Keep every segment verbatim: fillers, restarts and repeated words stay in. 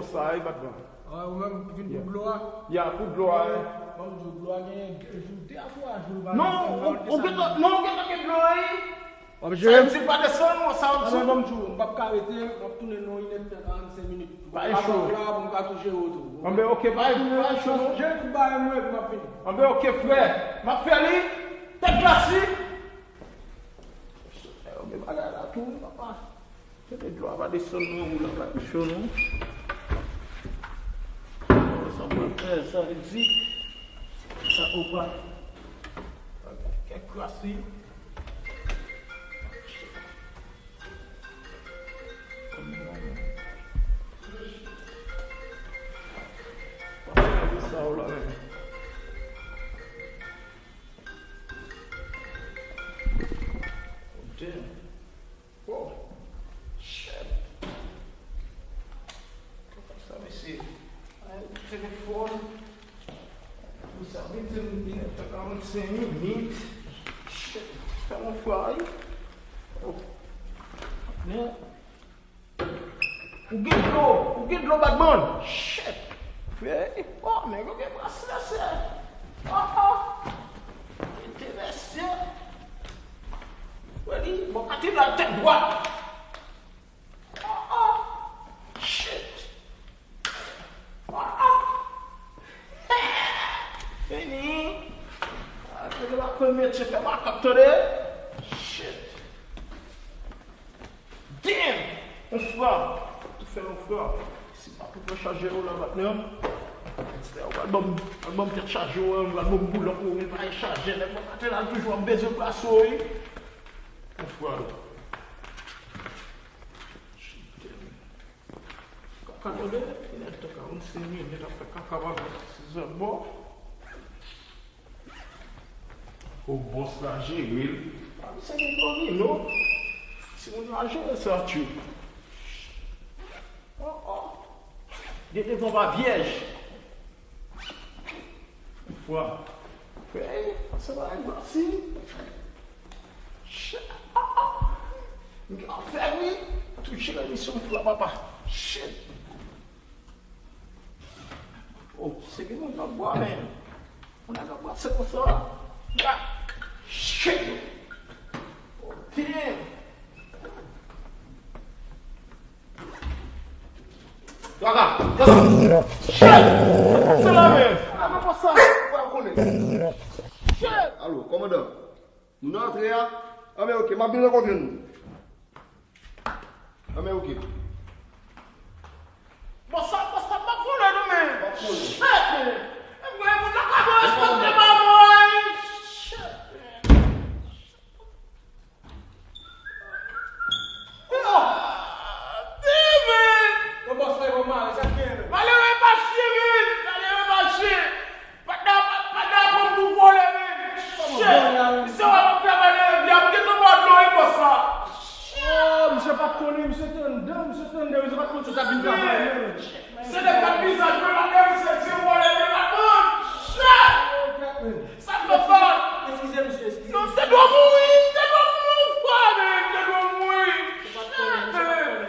Sa, e patwon. Ah, ou menm vin pou dlo a? Ya, pou dlo a, wi. Ban m di w, dlo a gen de jou, de a twa jou, li pa deside. Non, ou, ou gentan, non, ou gentan gen dlo a, wi. W ap jere m? Sa di pa desann, ou sa w di? Ban m di w, m p ap ka rete, m ap tounen nan inèdtan, karannsenk minit. Pa gen cho. Pou m ka tou jere w tou. Anben, oke, pa gen cho, non. Jere tout bagay mwen, epi m ap vini. Anben, oke, frè. M ap fè li. Tèt glasi. Yo, men bagay la tou, papa. Tande dlo a pa desann non, ou la pa cho non. Sa mwen fè, sa vle di, sa ou pa. Kèk krasi. Sa ou la menm. Oh, damn. Oh, shit. Sa, mesye. Ay, telefòn. Pou sa, vin di m, vin fè karannsenk minit. Shit. Fè yon fwa, wi. Oh. Men, ou gen dlo, ou gen dlo, Batman. Shit. Hey, oh, nèg yo gen bras la, sè. Oh, oh. Enteresan. Wè li, bon, kate la tèt dwat. Oh, oh. Shit. Ah, ah. Vini. Ah, nèg la konn metye fè makak, tande. Shit. Damn! Yon fra. Tou fè yon fra. Si pa pou pran chaje yo la, patnè. Ou pral ban m, pral ban m tèt chaje yo, ou pral ban m boulòk yo, men pa gen chaje, nèg mwen pa te la toujou ap bezwen plas yo, wi. Yon fra. Shit, damn. Kaka tande, inèdtan karannsenk minit ap fè kaka pa fè sizè bò. O bòs la jere l. A, misye gen domino. Timoun yo a jere sa, tchou. Oh, oh. De devan pa vyèj. Fwa. Hey, sa va, Maxi? Shit. Ah, ah. M gen afè, wi. Touche la misyon fwa, papa. Shit. Oh, se gen moun nan bwa, men. Moun nan bwa, se konsa. Ah, shit. Oh, damn. Gaga, gaga. Shit! Se la menm. A, men konsa, ou pa konnen. Shit! Alo, kòmandan. Nou nan antre a. Anben, oke, m ap vin rankontre nou. Anben, oke. Bon, sa, bon, sa, m ap vole nou, men. M ap vole. Shit, men. E mwen, moun nan ka mwen respekte pa mwen. Shit, men. Malere pa chyen, men! Malere pa chyen! Patnè, patnè ap pran m pou vòlè, men! Shit! Misye wè m ap travay nan rivyè, m gentan bò dlo wi, bòs la! Oh, misye pa t konnen, misye te anndan, misye te anndan, misye pa t konn si w t ap vin travay, men! Se nèg k ap vizaj mwen, patnè, misye se vòlè, men, patnè! Shit! Sa k fè sa? Eskize, misye, eskize. Non, te dwe mouri, te dwe mouri, frè, men, te dwe mouri. Misye pa t konnen,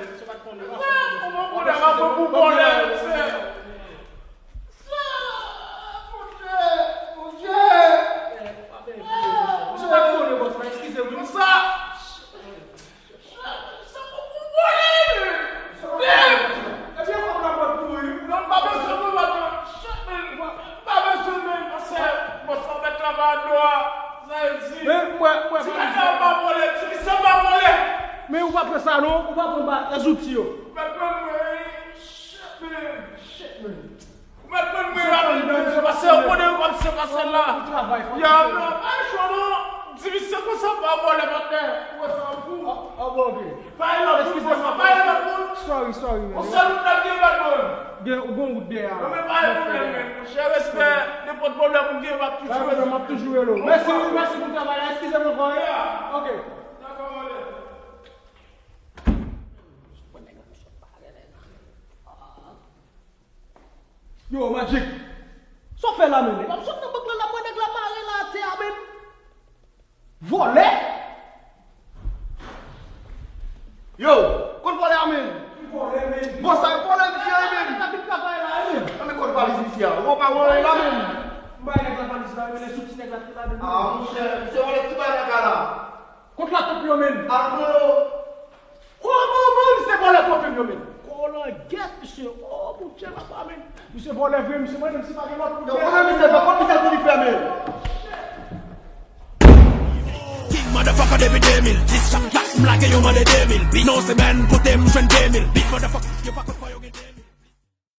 misye pa t konnen, misye pa t konnen. Kòman pou nèg ap pran pou vòlè, mesye? Sa, Bondye, Bondye. Misye pa t konnen, bòs la, eskize wi. Sa. Sa pou pou vòlè, men. Ebyen, kòb la mwen pou wi. Non, m pa bezwen, non, patnè. Shit, men. M pa bezwen, men. Paske, bon, sa w mèt travay a dlo a. Sa vle di. Men, mwen, mwen, ti bagay la pa vòlè, ti misye pa vòlè. Men ou pa pran sa, non. Ou pa pran ba, e zouti yo. Mèt mwen, mwen, shit, men. Shit, men. Ou mèt konn mwen rapid, men se pase yo konnen yo konn se pase la. Ya, non, pa cho non. Di misye konsa pa vòlè patnè. Ou wè sa m fou. Ah, ah, bon, ok. Pa gen lòt moun, pa gen lòt moun. Sorry, sorry, man. Yon sèl moun nan gen lòt moun. Gen, ou gon wout dèyè a. Non, men pa gen pwoblèm, men. Monchè, respè. Nenpòt pwoblèm ou gen, m ap toujou rele w. M ap toujou rele w. Mèsi, wi, mèsi pou travay la. Eskize m ankò, wi. Ok. Dakò, mwen. Yo, Magic! Sa w fè la, menm? M ap sot nan bank lan, la mwen nèg la mare la atè a, menm. Vòlè! Yo, kot vòlè a, menm? Ki vòlè, menm? Bon, sa e vòlè, m jere, menm. Misye a, ou pa wè la menm. M bay nèg la valiz la, men sou ti nèg la ki la menm. Ah, monchè, misye vòlè tout bagay nan kay la. Kont la kont yo menm. Al pran yo. Oh, manman, misye vòlè twòp yo menm. Kòlangèt, misye. Oh, Bondye, papa, menm. Misye vòlè vre, misye, mwen menm, si pa gen lòt pou. Yo, konnen misye, pa kont misye pou li fè menm. King motherfucker depi de mil dis. Chak dat m lage yo mande de mil. Bis nan semèn kote m jwenn de mil. Big motherfucker, yo pa konn fò yo gen de mil.